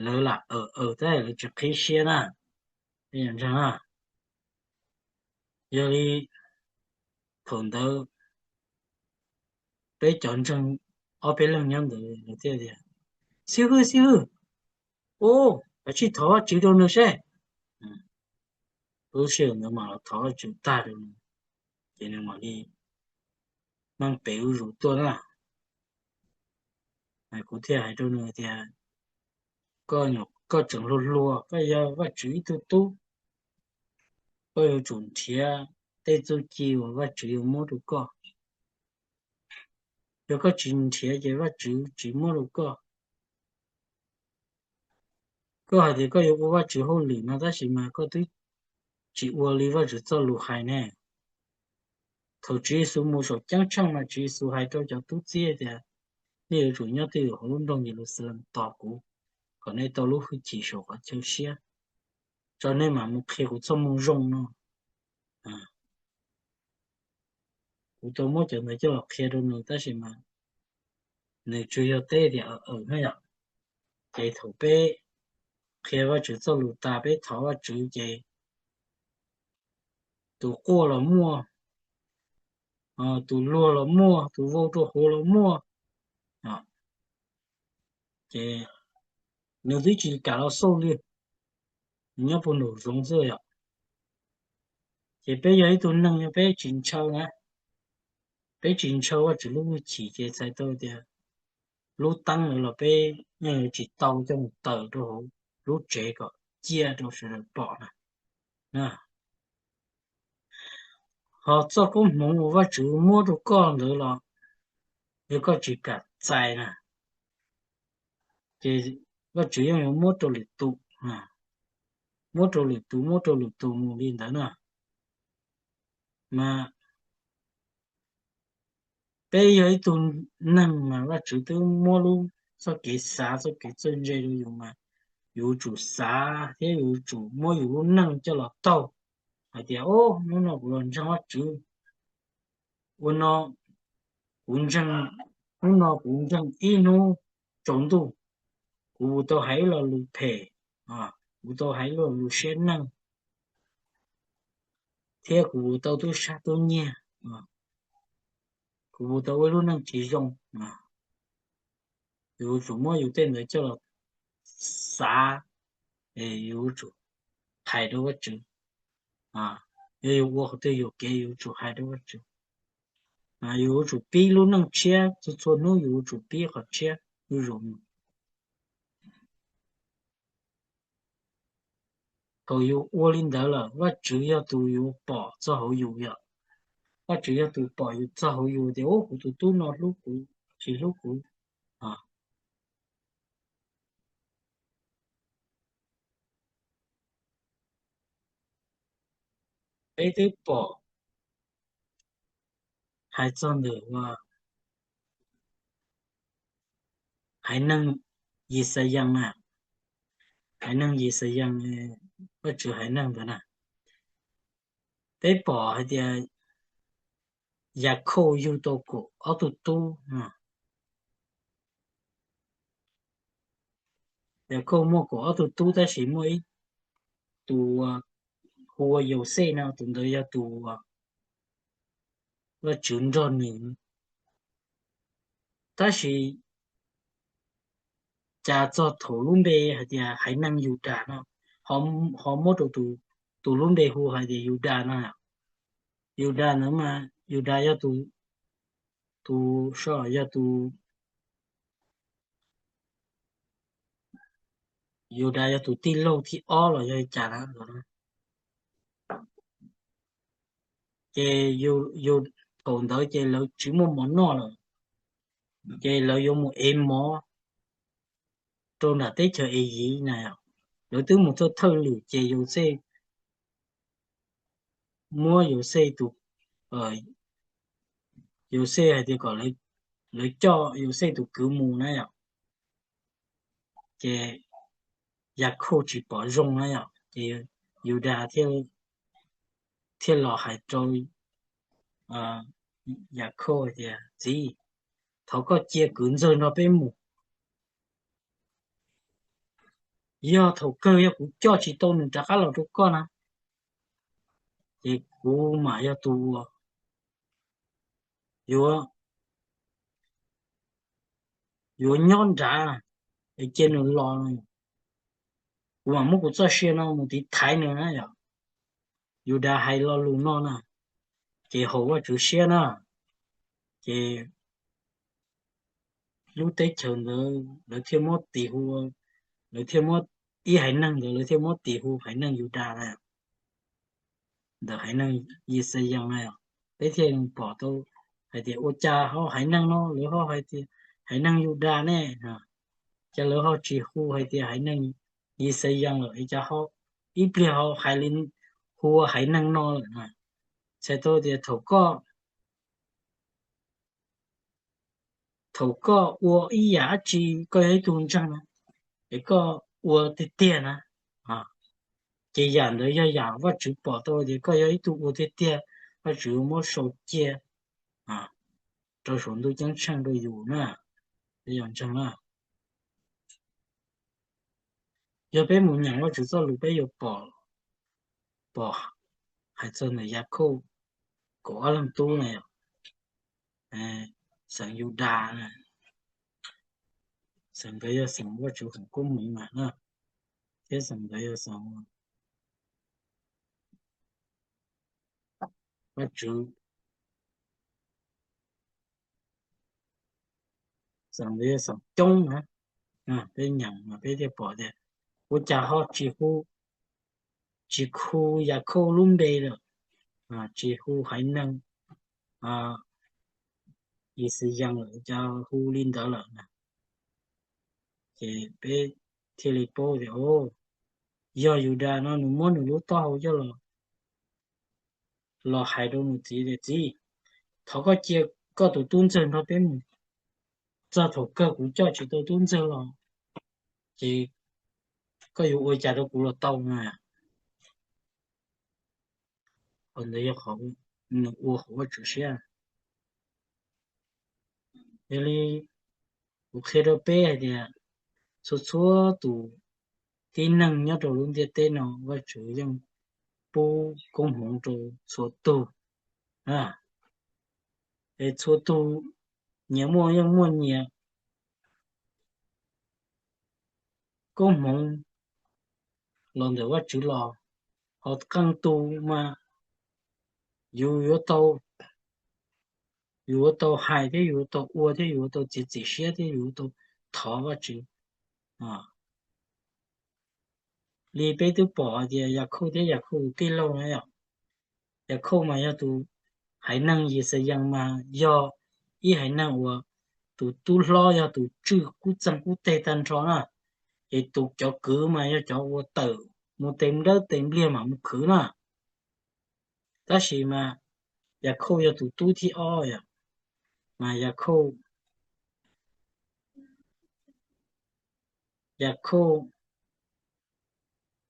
lawv lam aws aws thiab lawv tsis qhib siab na. Ntseeg na. Yog li thaum ntawd peb cov ntseeg ob peb leeg nyob ntawd lawv thiaj tias, xib hwb, xib hwb, ua, kav tsij thov Vajtswv rau nws seb. Lub sij hawm ntawd mam los thov Vajtswv tag rau nws, ces nws mam li meej pem zuj zus tuaj na. Kuv thiaj hais rau nws tias, koj tseem hluas hluas, koj yog Vajtswv ib tug tub, koj yuav tsum nrhiav tej txuj ci uas Vajtswv yuav muab rau koj. Yog koj tsis nrhiav ces Vajtswv tsis muab rau koj. Koj hais tias koj yuav ua Vajtswv hauj lwm no tab sis mas koj twb tsis ua li Vajtswv txoj lus hais ne. Thaum Tswv Yexus mus saum ceeb tsheej mas Tswv Yexus hais rau cov tub txib tias, nej yuav tsum nyob twj ywm hauv lub nroog Yeluxalees tos kuv, kom nej tau lub hwj chim saum qhov chaw siab, tso nej mam mus qhia kuv txoj moo zoo no. Kuv tau muab cov ntawd coj los qhia rau nws tab sis mas nws tsuas yog teb tias aws na yom. Ces thaum peb qhia Vajtswv txoj lus tas peb thov Vajtswv ces tus quaj los muaj, tus luag los muaj, tus vau rau hauv los muaj. Ces nws twb tsis kam los xauj li, nws nyob puag nraum zoov xwb yom. Ces peb yog ib tug neeg yog peb tsis ntshaw na, peb tsis ntshaw Vajtswv lub hwj chim ces txhais tau tias lub teeb ntawd los peb yeej yuav tsis tau coj mus tawm rau hauv lub tsev kom ciaj rau sawv daws pom na. Ho txoj koob hmoov uas Vajtswv muab rau koj ntawd los yog koj tsis kam txais na, ces Vajtswv yeej yuav muab rau lwm tus, muab rau lwm tus, muab rau lwm tus mus li ntawd na. Mas peb yog ib tug neeg mas Vajtswv twb muab lub txoj kev xav, txoj kev txawj ntse rau yus mas yus tsum xav thiab yus tsum muab yus lub neej coj los taug hais tias, o, hnub no kuv los ntseeg Vajtswv, ua no kuv ntseeg, hnub no kuv ntseeg ib hnub tsaus ntuj, kuv tau hais ib lo lus phem, kuv tau hais ib lo lus siab neej, thiab kuv tau tub sab tub nyiag, kuv tau ua lub neej tsis zoo. Yus tsum muab yus tej ntawd coj los xav, yus tsum hais rau Vajtswv. Yog yus ua qhov twg yuam kev yus tsum hais rau Vajtswv. Yus tsum pib lub neej tshiab, txhua txhua hnub yus tsum pib qhov tshiab zuj zus. Thaum yus ua li ntawd lawm Vajtswv yog tus yuav pom txoj hauv yus yom. Vajtswv yog tus pom yus txoj hauv yus tias, o, kuv tus tub no hlub kuv, tsis hlub kuv. Peb twb pom hais txog ntawm uas haiv neeg Yixalayees na, haiv neeg Yixalayees, Vajtswv haiv neeg ntawd na, peb pom hais tias Yakhauj yug tau kaum ob tug tub. Yakhauj muaj kaum ob tug tub tab sis muaj ib tus hu ua Yauxej no, tus ntawd yog tus Vajtswv nrog nws. Tab sis cas txog thaum lub npe hais tias haiv neeg Yudas no, ho muab rau tus lub npe hu hais tias Yudas no. Yudas ntawd mas Yudas yog tus, tus so yog tus, Yudas yog tus tij laug thib ob los yog li cas na. Ces thaum ntawd ces lawv tsis muaj mov noj lawm, ces lawv yuav mus ev mov rau nram teb chaws Eyiv na. Lawv twb mus thawj thawj lwm ces Yauxej muab Yauxej tus, Yauxej hais tias kom lawv coj Yauxej tus kwv mus na yom. Ces Yakhauj tsis pom zoo na yom, ces Yudas thiaj los hais rau Yakhauj tias, txiv, thov koj cia kwv ntxawg nrog peb mus. Yog thaum kawg yog kuv coj tsis tau nws rov qab los rau koj na, ces kuv mam yog tus uas yuav, yuav nyob nrad es cia nws los, kuv mam muab kuv txoj sia no mus tiv thaiv nws na yom. Yudas hais lo lus no na, ces haum Vajtswv siab na, ces lub teb chaws ntawd lawv thiaj muab tis hu, lawv thiaj muab, ib haiv neeg ntawd lawv thiaj muab tis hu haiv neeg Yudas na, ntawm haiv neeg Yixayees na. Peb thiaj pom tau hais tias ua cas ho haiv neeg no lawv ho hais tias haiv neeg Yudas ne, cas lawv ho tsis hu hais tias haiv neeg Yixayees lawm, cas ho ib pliag ho hais li, hu ua haiv neeg no lawm na. Txhais tau tias thaum koj, thaum koj ua ib yam dab tsi, koj yog ib tug ntseeg na, es koj ua tiag tiag na, ces yam ntawd yog yam Vajtswv pom tau tias koj yog ib tug ua tiag tiag, Vajtswv muab sau cia rau saum ntuj ceeb tsheej rau yus na, peb yog ntseeg na. Yog peb mus nyeem Vajtswv txoj lus peb yuav pom, pom hais txog ntawm Yakhauj kaum ob leeg tub na, xeem Yudas na, xeem ntawd yog xeem Vajtswv foom koob hmoov na, thiab xeem ntawd yog xeem Vajtswv, xeem ntawd yog xeem coob na. Peb nyeem mas peb thiaj pom tias ua cas ho tsis hu, tsis hu Yakhauj lub npe lawm, tsis hu haiv neeg Yixayees lawm, cas hu li ntawd lawm na. Ces peb thiaj li paub tias, o, yog Yudas no nws muab nws lub taub hau coj los, los hais rau nws txiv tias, txiv, thov koj cia koj tus tub ntxawg nrog peb mus, txog thaum kawg kuv coj tsis tau tub ntxawg los, ces koj yuav ua cas rau kuv los tau na. Qhov ntawd yog qhov nws ua hauv Vajtswv siab. Yog li kuv qhia rau peb hais tias txhua txhua tus tib neeg nyob rau lub ntiaj teb no Vajtswv yeej pub koob hmoov rau txhua tug. Es txhua tug nyias muaj yeej muaj nyias koob hmoov los ntawm Vajtswv los, ho qee tus mas yus yuav tau, yus yuav tau hais thiab yus yuav tau ua thiab yus yuav tau txiav txim siab thiab yus yuav tau thov Vajtswv. Li peb twb pom hais tias Yakhauj thiab Yakhauj tus tij laug na yom, Yakhauj mas yog tus, haiv neeg Yixayees mas yog ib haiv neeg uas tus tub hlob yog tus tswj qub txeeg qub teg tag nrho na, ces tus cov kwv mas yog cov uas tawm mus tes dawb tes npliag mam mus khwv na. Tab sis mas Yakhauj yog tus tub thib ob yom, mas Yakhauj, Yakhauj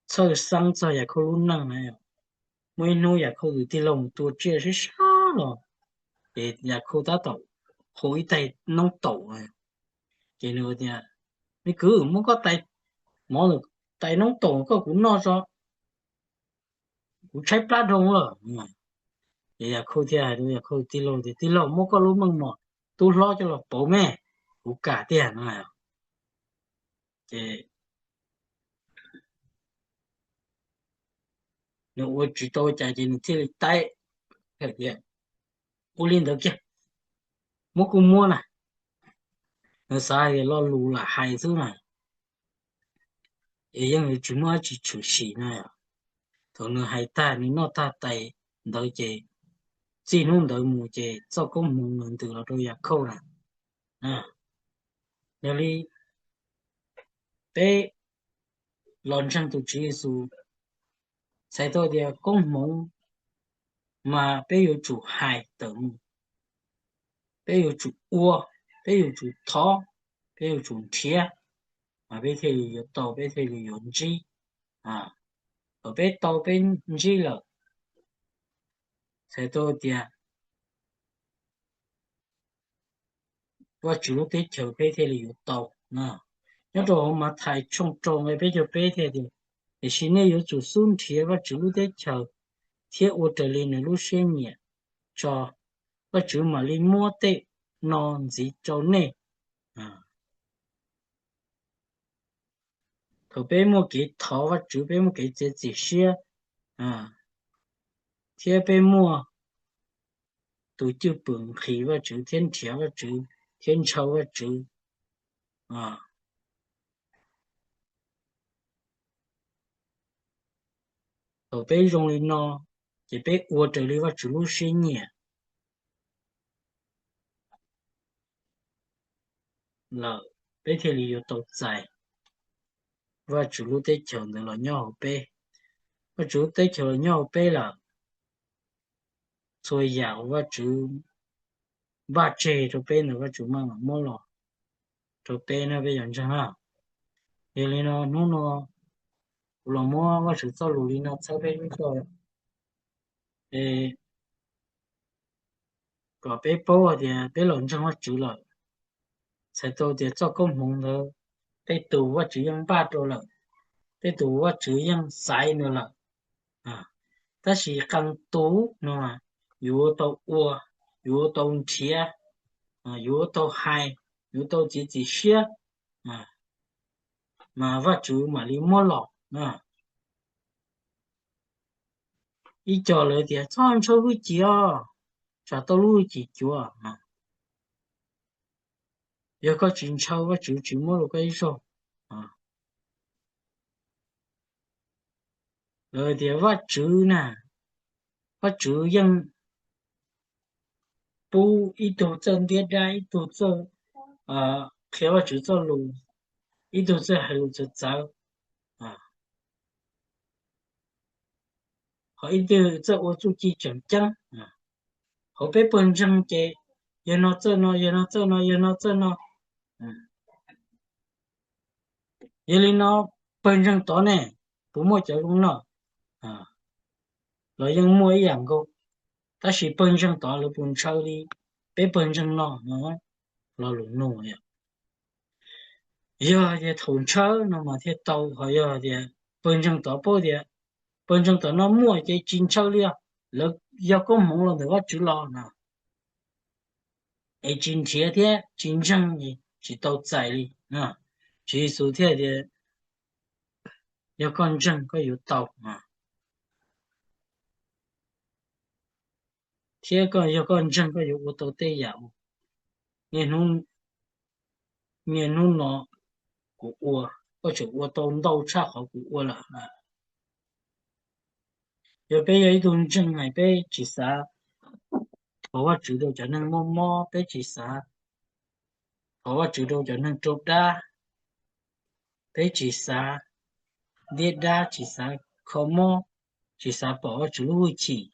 txhawj xeeb txog Yakhauj lub neej na. Muaj ib hnub Yakhauj tus tij laug mus tua tsiaj sib sab los, ces Yakhauj tab tom hu ib tais noob taum, ces nws tias, me kwv, muab koj tais, mov, tais noob taum koj kuv noj tso, kuv tshaib plab dhau lawm. Ces Yakhauj thiaj hais rau Yakhauj tij laug tias, tij laug, muab koj lub meej mom tub hlob coj los pauv me, kuv kam tiag no. Ces nws ua tsis tau cas ces nws thiaj li taib hais tias, ua li ntawd kiag, muab kuj muab na. Nws xav hais tias lo lus lam hais xwb na, es yeej yuav tsis muaj dab tsi tshwm sim na. Thaum nws hais tag nws noj tag tais ntawd ces txij hnub ntawd mus ces txoj koob hmoov ntws los rau Yakhauj na. Yog li peb los ntseeg tus Tswv Yexus, txhais tau tias koob hmoov mas peb yuav tsum hais tawm mus, peb yuav tsum ua, peb yuav tsum thov, peb yuav tsum nrhiav, mas peb thiaj li yuav tau, peb thiaj li yuav ntsib. Thaum peb tau peb ntsib lawm, txhais tau tias Vajtswv lub teb chaws peb thiaj li yuav tau. Nyob rau hauv Mathais tshooj rau nqe peb caug peb thiaj tias, tiam sis nej yuav tsum xub nrhiav Vajtswv lub teb chaws thiab ua raws li nws lub siab nyiam tso, Vajtswv mam li muab tej no ntxiv rau nej. Thaum peb muaj kev thov Vajtswv, peb muaj kev txiav txim siab, thiab peb muaj tus cwj pwm nqhis Vajtswv thiab nrhiav Vajtswv thiab ntshaw Vajtswv. Thaum peb zoo li no, ces peb ua raws li Vajtswv lub siab nyiam lawm, peb thiaj li yuav tau txais Vajtswv lub teb chaws ntawd los nyob hauv peb. Vajtswv lub teb chaws los nyob hauv peb lawm, txhua yam uas Vajtswv npaj tseg rau peb ntawd Vajtswv maj mam muab los rau peb no peb yuav ntseeg na. Yog li no hnub no kuv los muab Vajtswv txoj lus li no txhawb peb lub zog, kom peb paub hais tias peb los ntseeg Vajtswv lawm, txhais tau tias txoj koob hmoov ntawd tej tus Vajtswv yeej npaj rau lawm, tej tus Vajtswv yeej xaiv nws lawm. Tab sis qee tus no yuav tau ua, yuav tau nrhiav, yuav tau hais, yuav tau txiav txim siab, mas Vajtswv mam li muab los. Ib co lawv tias txhob ntshaw hwj chim os, tsam tau lub hwj chim cuav. Yog koj tsis ntshaw, Vajtswv tsis muab rau koj ib zaug. Lawv tias Vajtswv na, Vajtswv yeej pub ib tug txawj ntiab dab, ib tug txawj qhia Vajtswv txoj lus, ib tug txawj hais lus txawv txawv, ho ib tug txawj ua txuj ci tseem ceeb. Hauv peb pawg ntseeg ces yawg no txawj no, yawg no txawj no, yawg no txawj no. Yog li no pawg ntseeg tod ne, puas muaj cov zoo no? Los yeej muaj ib yam nkaus, tab sis pawg ntseeg tod lawv puas ntshaw li peb pawg ntseeg no no? Lo lus nug yog tias thaum ntshaw no mas thiaj tau, ho yog tias pawg ntseeg tod paub tias pawg ntseeg tom no muaj ces tsis ntshaw li os, lawv yog koob hmoov los ntawm Vajtswv los no, es tsis nrhiav thiab tsis ntseeg es tsis tau txais li. Tswv Yexus thiaj tias yog koj ntseeg koj yuav tau, thiab koj yog koj ntseeg koj yuav ua tau tej yam uas niaj hnub no kuv ua, koj tseem ua tau ntau tshaj qhov kuv ua lawm. Yog peb yog ib tug ntseeg hais peb tsis xav thov Vajtswv rau cov neeg muaj mob, peb tsis xav thov Vajtswv rau cov neeg raug dab, peb tsis xav ntiab dab, tsis xav kho mob, tsis xav pom Vajtswv lub hwj chim.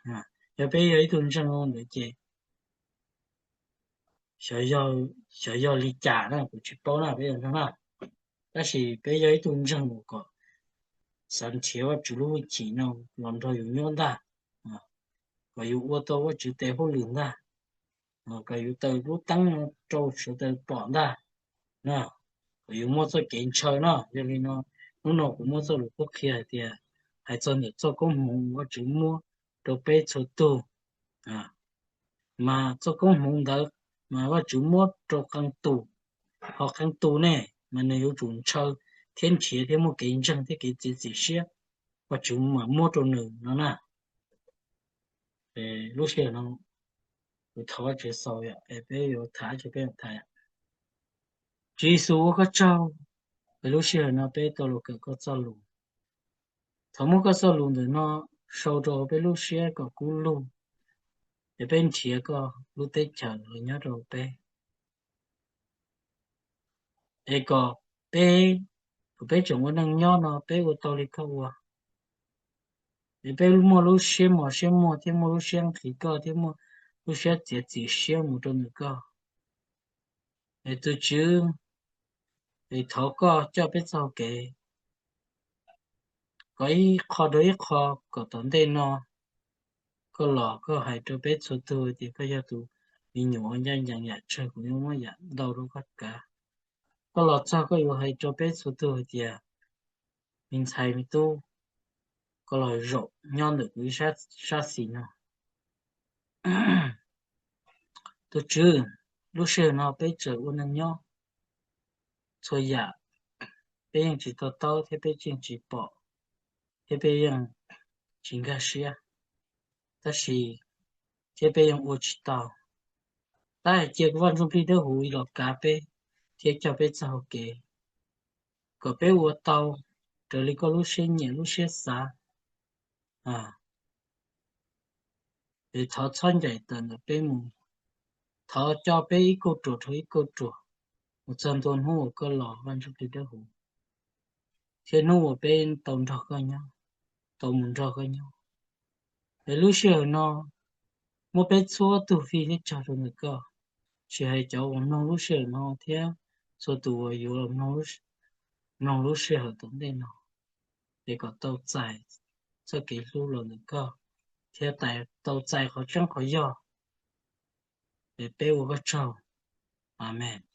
Yog peb yog ib tug ntseeg ntawd ces xyov yog li cas na, kuv tsis paub na, peb yog ntseeg na. Tab sis peb yog ib tug ntseeg uas kom xav nrhiav Vajtswv lub hwj chim no los nrog yus nyob ntag, kom yus ua tau Vajtswv tes hauj lwm ntag, kom yus taws lub teeb no rau sawv daws pom ntag, kom yus muaj txoj kev ntshaw no. Yog li no, hnub no kuv muab txoj lus qhuab qhia hais tias, hais txog ntawm txoj koob hmoov Vajtswv muab rau peb txhua tug, mas txoj koob hmoov ntawd mas Vajtswv muab rau qee tus, ho qee tus ne mas nws yuav tsum ntshaw thiab nrhiav thiab muaj kev ntseeg thiab kev txiav txim siab, Vajtswv mam muab rau nws no na. Lub sij hawm no kuv thov Vajtswv xaus, peb yuav tham ces peb tham. Tswv Yexus ua koj tsaug, es lub sij hawm no peb tau los kawm koj txoj lus. Thov muab koj txoj lus ntawm no sau rau hauv peb lub siab kom kub lug, es peb nrhiav koj lub teb chaws los nyob rau peb, es kom peb, kom peb tseem ua neej nyob no peb ua tau li koj ua, es peb muaj lub siab mos siab muag thiab muaj lub siab nqhis koj thiab muaj lub siab txiav txim siab mus rau ntawm koj. Es tus Tswv, es thov koj coj peb txoj kev kom ib qho rau ib qho, kom tom ntej no koj los koj hais rau peb txhua tug hais tias koj yog tus me nyuam ncaj ncees yam tsawg, kuv yuav muab yam ntau rau koj kav. Koj los txog koj yuav hais rau peb txhua tug hais tias me ntxhais me tub, koj los zaum nyob ntawm kuv ib sab xis no. Tus Tswv, lub sij hawm no peb tseem ua neej nyob, txhua yam peb yeej tsis to taub thiab peb yeej tsis pom, thiab peb yeej tsis nkag siab. tab sis thiab peb yeej ua tsis tau. Tab hais cia Vaj Ntsuj Plig Dawb Huv los kav peb thiab coj peb txoj hau kev, kom peb ua tau raws li koj lub siab nyiam lub siab xav. Es thov txhob ncaim tawm ntawm peb mus. Thov coj peb ib kauj ruam dhau ib kauj ruam mus txog ntua hnub uas koj los, Vaj Ntsuj Plig Dawb Huv, thiab hnub uas peb tau nrog koj nyob, tau mus nrog koj nyob. Es lub sij hawm no muab peb txhua tus fij thiab tso rau ntawm koj, tsis hais cov uas mloog lub sij hawm no thiab txhua tus uas yuav los mloog lub sij hawm tom ntej no, es kom tau txais txoj kev hlub los ntawm koj thiab tau txais qhov tseeb qhov yog. Es peb ua koj tsaug. Amees.